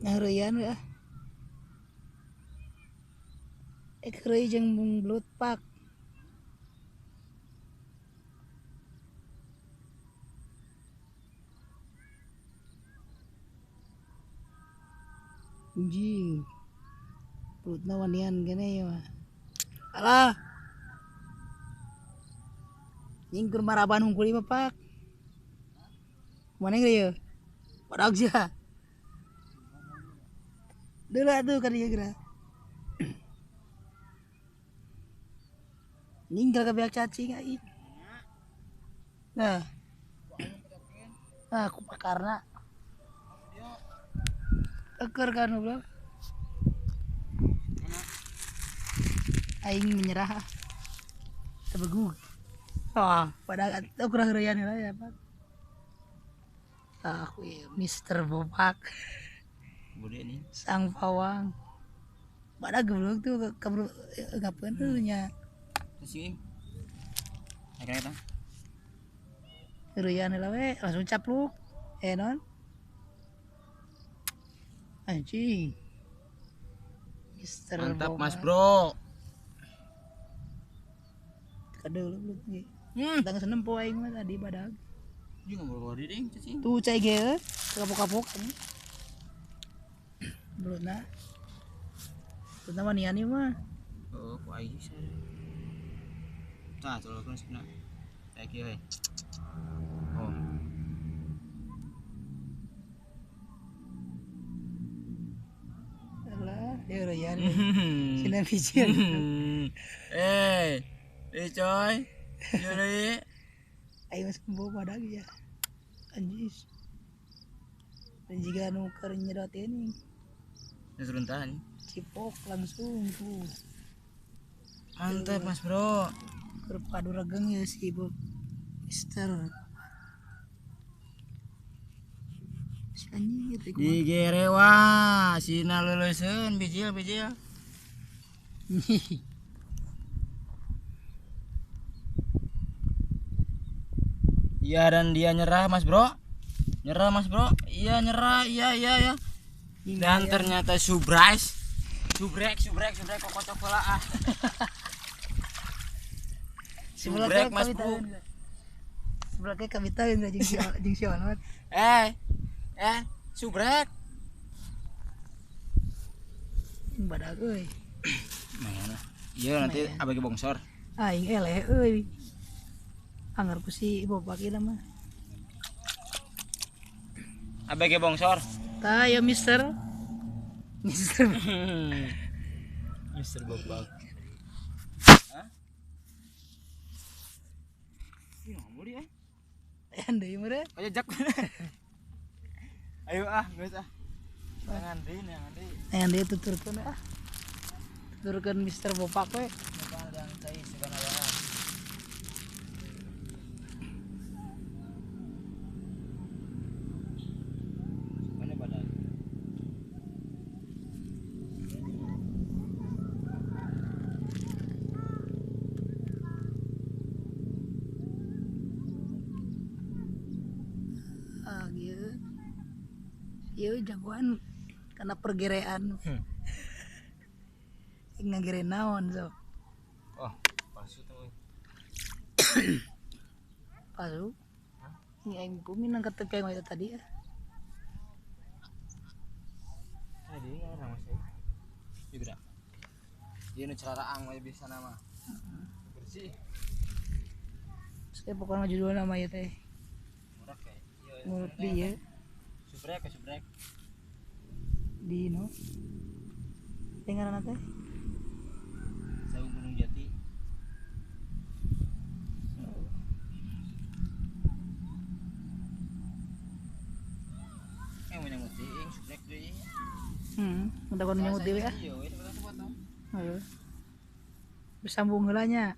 Ngaheureuyan we ah. Heureuy jeung mung belut pak. Anjing. Belutna wanian gene ieu mah. Alah. Nyingkur maraban hungkul ieu mah pak. Mana ieu? Badag sia. Deula atuh ka dieu geura. Ninggal ka beak cacing aing. Nah. Nah, ku pakarna. Eker kan bro. Aing menyerah. Tebegug. Wah, pada kurang heureuyan heula ya, Pak. Aku ya, Mister Bopak. Bude nih. Sang pawang. Pada goblok tuh kabur ngapain tuh nya. Sih. Naik eta. Heureuyan heula we, langsung capluk. Non. Anjing. Mister mantap Bopak. Mas Bro. Kadeuleu belut ge. Tangga senempo aing mah tadi badag. Jeung ngobrol di ding cacing. Tuh cai ge kapok-kapok ini. Belutna. Belutna mah nian ieu mah. Oh, ku aing sih. Tah, tolong sebenarnya. Cai kieu we. Oh. Alah, ya heureuyan. Sina bijil. Eh, coy. Jadi aing mah sembuh badag ya. Anjis. Dan jika nu keur nyedot ini. Seruntahan. Cipok langsung tuh. Mantap Mas Bro. Keur padu regeng ya si Bob Mister. Si anjing gitu. Digere wah, sina leuleuskeun bijil-bijil. Iya dan dia nyerah Mas Bro. Nyerah Mas Bro. Iya nyerah, iya iya ya. Dan ternyata surprise. Subrek kok kocok ah. Subrek Mas Bro. Sebelah kami tahu enggak jeung si Onot. Subrek. Badag euy. Mana? Iya nanti abg bongsor. Aing eleh euy. Anggar ku si Bopak ieu mah. ABG bongsor. Tah ya Mister. Mister. Mister Bopak. Hah? Ih, ngomong dia. Aya deui meureun. Ayo jak. Ayo ah, geus ah. Jangan deui, jangan deui. Jangan deui tuturkeun ah. Tuturkeun Mister Bopak we. Yang cai segala. Iya jagoan karena pergerean. Ngagere naon so. Oh, palsu tuh. Palsu. Ini aing bumi nang keteke itu tadi ya. Tadi orang masih. Iya beda. Dia nu cararaang we bisa nama. Bersih. Saya pokoknya judul nama ieu teh. Murah kayak. Mulut dia. Subrek ke subrek. Di no. Dengaran teh. Saung Gunung Jati. Menyambut ing subrek deui. Udah kon menyambut deui ah. Iya, we potong. Heeh. Bersambung heula nya.